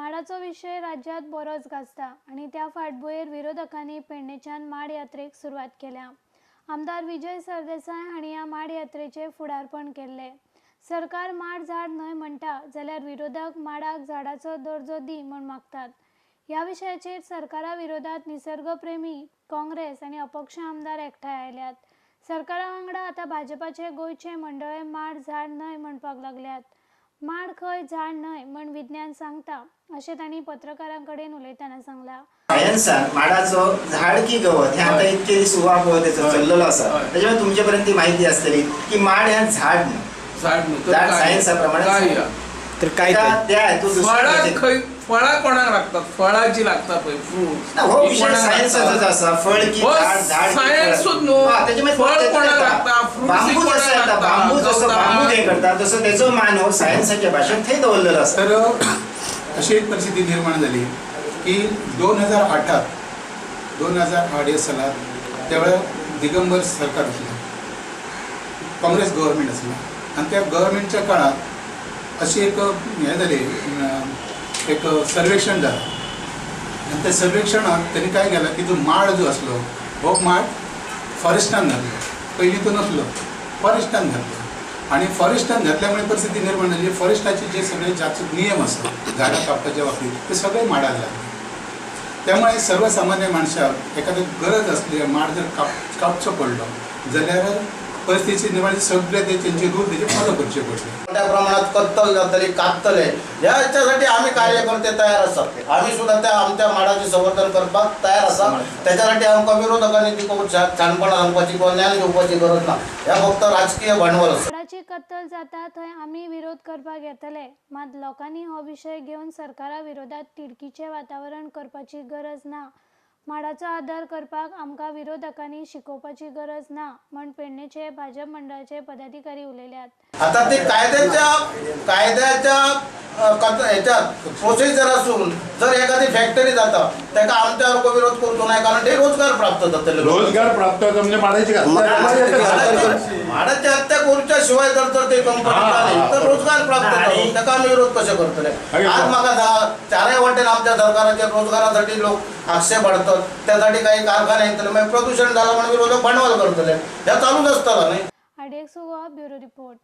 माडाचो विशय राज्यांत बरोच गाजता आनी त्या फाटभुंयेर विरोधकांनी पेडणेच्यान माड यात्रेक सुरवात केल्या. आमदार विजय सरदेसाय हांणी ह्या माड यात्रेचें फुडारपण केल्लें. सरकार माड झाड न्हय म्हणटा जाल्यार विरोधक माडाक झाडाचो दर्जो दी म्हूण मागतात. ह्या विशयाचेर सरकारा विरोधात निसर्गप्रेमी, काँग्रेस आनी अपक्ष आमदार एकठांय आयल्यात. सरकारा वांगडा आतां भाजपाचे गोंयचे मंडळ माड झाड न्हय म्हणपाक लागल्यात. माड खंय झाड न्हय म्हण विज्ञान सांगता अशें तांणी पत्रकारां कडेन उलयतना सांगलां. सायन्सान माडाचो झाड की गवत हे आता इतके दीस उहापोह त्याचो चल्लेलो आसा, त्याच्यामुळे तुमचे पर्यंत ती माहिती आसतली की माड ह्या झाड न्हय. झाड न्हय, झाड सायन्सा प्रमाणे तर काय त्या हेतून फळां खंय, फळां कोणाक लागतात? फळां जी लागतात पळय, फ्रूट, हो विशय सायन्साचोच आसा. फळ की झाड, झाड सायन्सूच न्हू. फळ कोणाक लागता? बांबू जसो येता, बांबू जसो बांबू ते करता तसो त्याचो मान हो सायन्साच्या भाशेन थंय दवरलेलो आसा. तर अशी एक परिस्थिती निर्माण झाली की 2008 या सालात त्यावेळेला दिगंबर सरकार असलं, काँग्रेस गव्हर्नमेंट असलं आणि त्या गव्हर्नमेंटच्या काळात अशी एक हे झाले, एक सर्वेक्षण झालं आणि त्या सर्वेक्षणात त्यांनी काय केलं की जो माड जो असलो हो माड फॉरेस्टान घातलो, पहिली तो नसलो, फॉरेस्टान घातलो आणि फॉरेस्टान घातल्यामुळे परिस्थिती निर्माण झाली. फॉरेस्टाचे जे सगळे जाचक नियम असतात झाडां कापपाच्या बाबतीत ते सगळे माडाक लागले. त्यामुळे सर्वसामान्य माणसाक एखादी गरज असली माड जर कापचो पडलो जाल्यार परिस्थिती निर्माण सगळे ते त्यांचे रूल त्याचे फॉलो करचे पडले. मोठ्या प्रमाणात कत्तल जातली, कापतले, ह्याच्यासाठी आम्ही कार्यकर्ते तयार आसात. आम्ही सुद्धा त्या आमच्या माडाचे संवर्धन करपाक तयार आसा. त्याच्यासाठी आमकां विरोधकांनी ती शाणपणां सांगपाची किंवा ज्ञान घेवपाची गरज ना. ह्या फक्त राजकीय भांडवल आसा. माडाची कत्तल जाता थंय आमी विरोध करपाक येतले, मात लोकांनी हो विशय घेवन सरकारा विरोधात तिडकीचें वातावरण करपाची गरज ना. माडाचो आदर करपाक आमकां विरोधकांनी शिकोवपाची गरज ना म्हण पेडणेचे भाजप मंडळाचे पदाधिकारी उलयल्यात. आता ते कायद्याच्या ह्याच्यात प्रोसिजर असून जर एखादी फॅक्टरी जाता ताका आमच्या सारको विरोध करचो नाही, कारण ते रोजगार प्राप्त जातले. रोजगार प्राप्त जाता म्हणजे माडाची माडाची हत्या करूच्या शिवाय जर ते कंपनी जाली तर रोजगार प्राप्त जाता, ताका आमी विरोध कशे करतले? आज म्हाका सांगा, चारय वाटेन आमच्या सरकाराचेर रोजगारासाठी लोक आक्षेप हाडतात, त्यासाठी काही कारखाने येतले, मागीर प्रदूषण झालं म्हणून विरोधक भांडवल करतले. हे चालूच आसतलो न्ही. RDX Goa, bureau report.